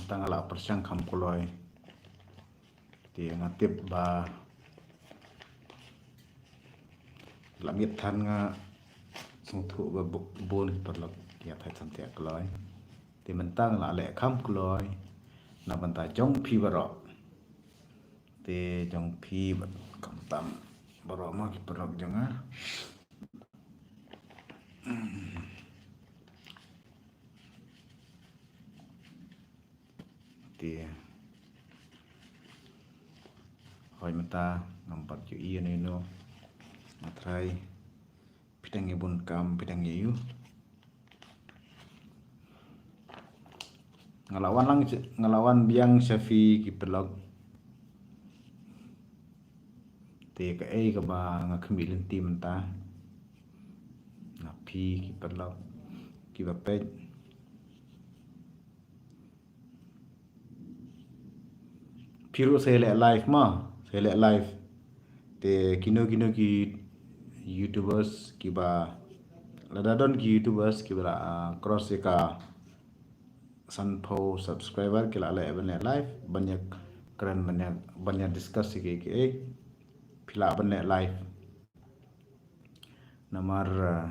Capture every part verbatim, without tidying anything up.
tang la pyrshang kham kloi. Te nga tip ba la miet than nga sngewthuh ba bu-, bun ki paralok ïa thait samthiah kloi. Te mynta nga la leh kham kloi na bynta jong phi baroh. Te jong phi bad khamtam baroh ma ki paralok jong nga. Te hoi mynta ngam pat ju ïa nino. Nga trai phi dang ïa bun kam, phi dang ïa yu. Nga la wan lang, nga la wan biang sha phi ki paralok. Te kaei kaba nga khmih lynti mynta na phi ki paralok kiba peit. Phi ruh sa leh live ma, sa leh live. Te kino kino ki YouTubers kiba, lada don ki YouTubers kiba la, ah, cross ïa ka sanphew subscriber ki la leh ban leh live, ban ïa kren, ban ïa, ban ïa discuss ïa kiei kiei. Phi lah ban leh live. Namar, ah,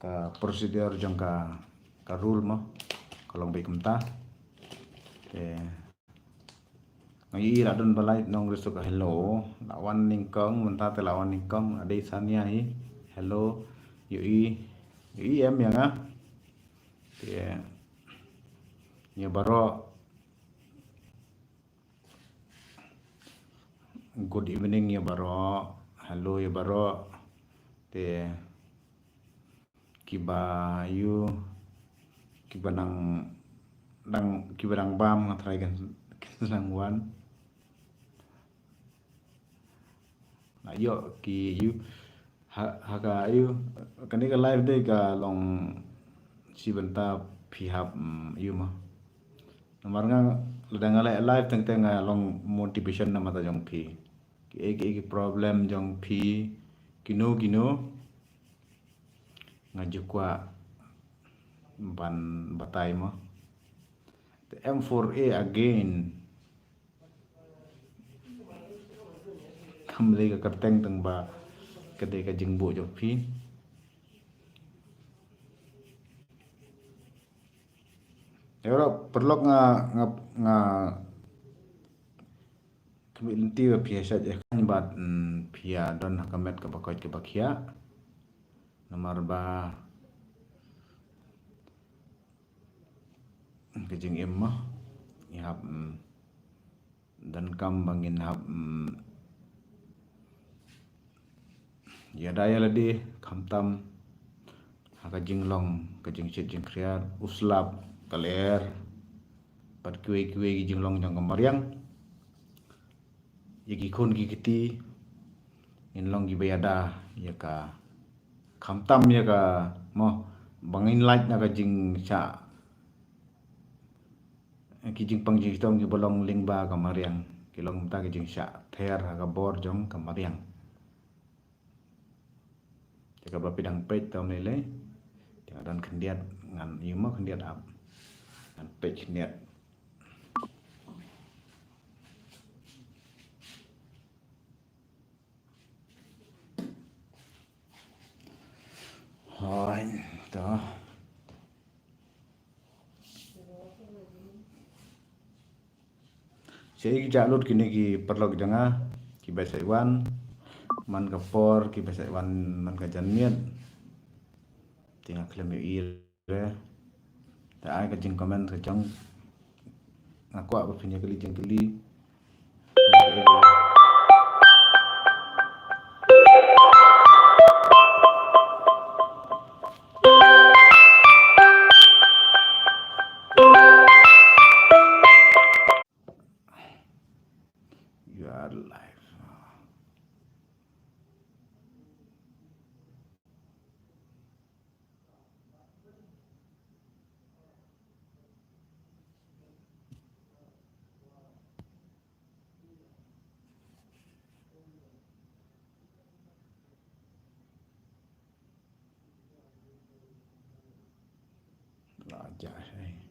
ka procedure jong ka, ka rule mo ka long beit kumta. Te nga ïohi la don ba lai nong risu ka hello. La wan nyngkong, mynta te la wan nyngkong, la dei Sania hi. Hello, ïohi, ïohi em ïa nga. Te ïa baroh. Good evening ïa baroh. Hello ïa baroh. Te kiba ïoh, kiba nang, nang, kiba nang bam nga trai kan, kan nang wan. Na ïoh ki ïoh ha, ha ka ïoh kane ka live dei ka long shi bynta phi hap, mm, ïoh ma. Namar nga lada nga leh live teng teng nga long motivation na mata jong phi. Ki, ki, ki problem jong phi kino kino nga ju kwah ban batai mo. The M four A again. Kam lei ka kyrteng tang ba ka dei ka jingbuh jong phi. Ïa baroh paralok nga, nga, nga khmih lynti ba phi ïa shait ïa khang bad, mm, phi ïa don ha ka met kaba koit kaba khiah. Namar ba ka jingim mo ngi hap, mm, donkam ba ngin hap, mm, ïada ïa lade khamtam ha ka jinglong ka jingshit jingkhriat, u slap, ka lyer bad kiwei kiwei ki jinglong jong ka mariang. Ïa ki khun ki kti ngin long kiba ïada ïa ka khamtam ïa ka mo ba ngin lait na ka jingshah ki jingpang jingshitom kiba long lyngba ka mariang, ki long mynta ki jingshah ther ha ka bor jong ka mariang. Te kaba phi dang peit tam lei lei. Te nga don khyndiat ngan ïoh mo khyndiat ap. Ngan peit khyndiat. Hoi, to. Sha ki jah lut kine ki paralok jong nga kiba sa wan man ka por, kiba sa wan man ka janmiet. Te nga khlem ïohi re. Te ai ka jingcomment ka jong nga kwah ba phin ïa kylli jingkylli. You are live. La jah, eh.